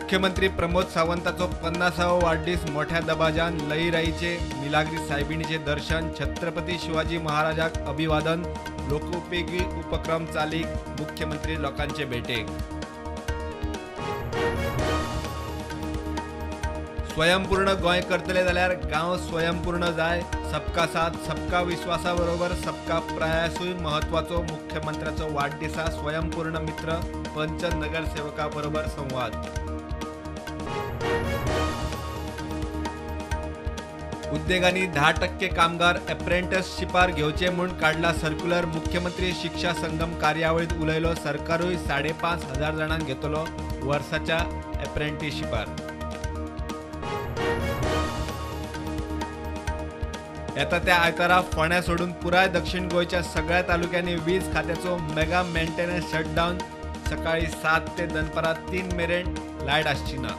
मुख्यमंत्री प्रमोद सावंताचो 50वो वाडदीस मोठ्या दबाज्यान. लईराईचे मिलाग्री सायबिणीचे दर्शन. छत्रपती शिवाजी महाराजाक अभिवादन. लोकोपयोगी उपक्रम चालीक. मुख्यमंत्री लोकांचे भेटेक. स्वयंपूर्ण गोंय करतले जाल्यार गांव स्वयंपूर्ण जाय. सबका साथ सबका विश्वासा बरोबर सबका प्रयासूय महत्वाचो. मुख्यमंत्र्याचो वाडदिसा स्वयंपूर्ण मित्र पंच नगरसेवका बरोबर संवाद. उद्देगांनी 10% कामगार अप्रेंटिसशिपार घेवचे म्हूण काडला सर्क्युलर. मुख्यमंत्री शिक्षा संगम कार्यावळीत उलयलो. सरकारूय 5,500 जाणांक घेतलो वर्साच्या अप्रेंटिसशिपार. येता त्या आयतारा फोंड्या सोडून पुराय दक्षिण गोंयच्या सगळ्या तालुक्यांनी वीज खात्याचो मेगा मेंटेनन्स शटडावन. सकाळी 7 ते दनपारां 3 मेरेन लायट आसची ना.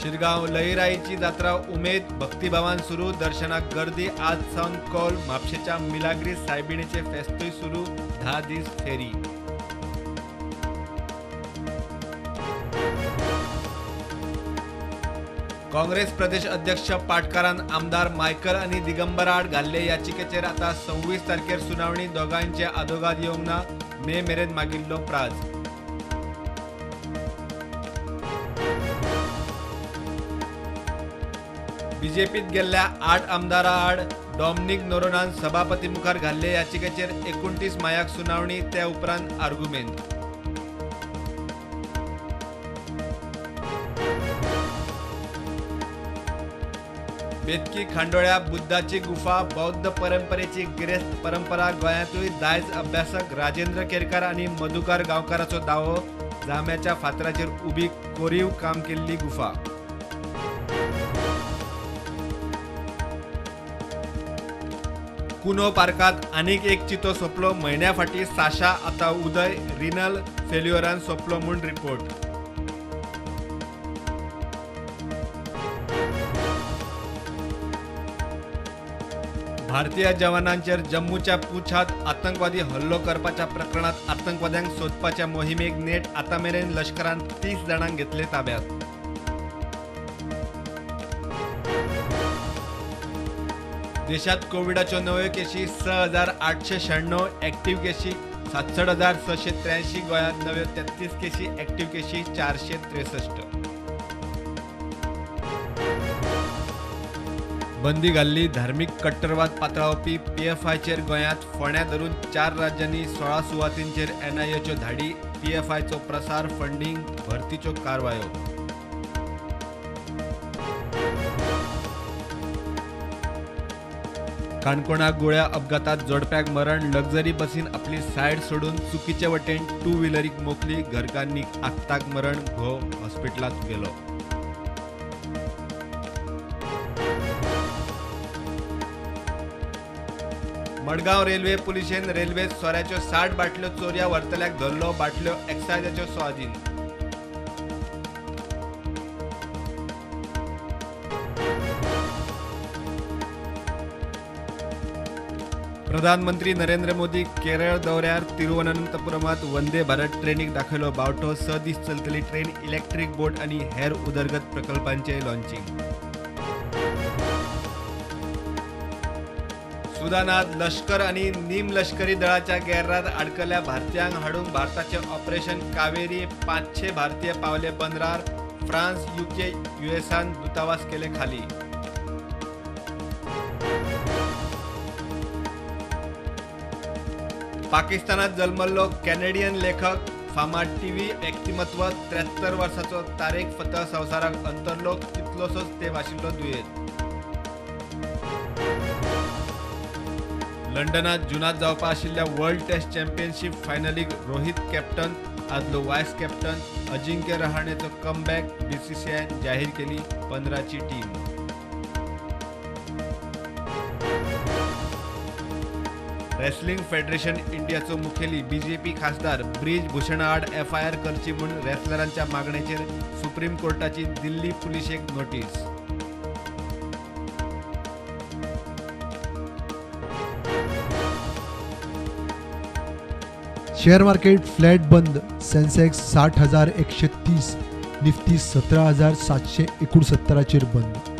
शिरगांव लईराईची जात्रा उमेद भक्तिभावान सुरू. दर्शनाक गर्दी. आज सावन कौल. म्हापशेच्या मिलाग्री सायबिणीचे फेस्तूय सुरू. 10 दीस फेरी. काँग्रेस प्रदेश अध्यक्ष पाटकारान आमदार मायकल आनी दिगंबर आड घाल्ले याचिकेचेर आता 26 तारखेर सुनावणी. दोगांयचे आदोगाद येवंक ना. मे मेरेन मागिल्लो प्राज. बीजेपीत गेल्ल्या 8 आमदारां आड डॉमनिक नोरोनान सभापती मुखार घाल्ले याचिकेचेर 29 मायाक सुनावणी. त्या उपरांत आर्गुमेंत. बेतकी खांडोळ्या बुद्धाची गुफा बौद्ध परंपरेची गिरेस्त परंपरा. गोंयांतूय दायज अभ्यासक राजेंद्र केरकार आनी मधुकर गांवकाराचो दावो. जांब्याच्या फातराचेर उबी कोरीव काम केल्ली गुफा. कुनो पार्कात आनीक एक चितो सोंपलो. म्हयन्या फाटीं साशा आतां उदय. रिनल फेल्युअरान सोंपलो म्हूण रिपोर्ट. भारतीय जवानांचेर जम्मूच्या पुछात आतंकवादी हल्लो करपाच्या प्रकरणात आतंकवाद्यांक सोदपाच्या मोहिमेक नेट. आतां मेरेन लश्करान 30 जाणांक घेतले ताब्यात. देशात कोविडाच्यो नव्यो केशी 6,896, ऍक्टिव्ह केशी 67,683. गोंयांत नव्यो 33 केशी, ऍक्टिव्ह केशी 463. बंदी घाल्ली धार्मीक कट्टरवाद पातळावपी पीएफआयचेर गोंयांत फोंड्या धरून 4 राज्यांनी 16 सुवातींचेर एनआयएच्यो धाडी. पीएफआयचो प्रसार, फंडींग, भरतीच्यो कारवायो. काणकोणा गुळ्या अपघातात जोडप्याक मरण. लक्झरी बसीन आपली सायड सोडून चुकीचे वटेन टू व्हिलरीक मोखली. घरकान्नीक आक्ताक मरण. घोव हॉस्पिटलांत गेलो. मडगांव रेल्वे पुलिशेन रेल्वेत सोऱ्याच्यो 60 बाटल्यो चोरयां व्हरतल्याक धरलो. बाटल्यो एक्सायजाच्यो स्वाधीन. प्रधानमंत्री नरेंद्र मोदी केरळ दौऱ्यार. तिरुवनंतपुरमात वंदे भारत ट्रेनीक दाखयलो बावटो. 6 दीस चलतली ट्रेन, इलेक्ट्रीक बोट आनी हेर उदरगत प्रकल्पांचें लॉन्चिंग. सुदानात लश्कर आनी निम लश्करी दळाच्या गैररात आडकल्ल्या भारतीयांक हाडूंक भारताचें ऑपरेशन कावेरी. 500 भारतीय पावले बंदरार. फ्रांस, युके, युएसान दूतावास केले खाली. पाकिस्तानात जल्मल्लो कॅनेडियन लेखक, फामाद टीव्ही व्यक्तिमत्व, 73 वर्सांचो तारेक फतह संवसाराक अंतरलो. कितलोसोच तेंप आशिल्लो दुयेंत. लंडनात जुनात जावपा आशिल्ल्या वर्ल्ड टेस्ट चॅम्पियनशीप फायनलीक रोहित कॅप्टन, आदलो वायस कॅप्टन अजिंक्य रहाणेचो कमबॅक. बीसीसीआयन जाहीर केली 15ची टीम. रेसलिंग फेडरेशन इंडियाचो मुखेली बीजेपी खासदार ब्रिज भूषणाआड एफआयआर करची म्हूण रेसलरांच्या मागणेचेर सुप्रीम कोर्टाची दिल्ली पुलिशेक नोटीस. शेअर मार्केट फ्लॅट बंद. सेन्सेक्स 60,130, निफ्टी 17,769 बंद.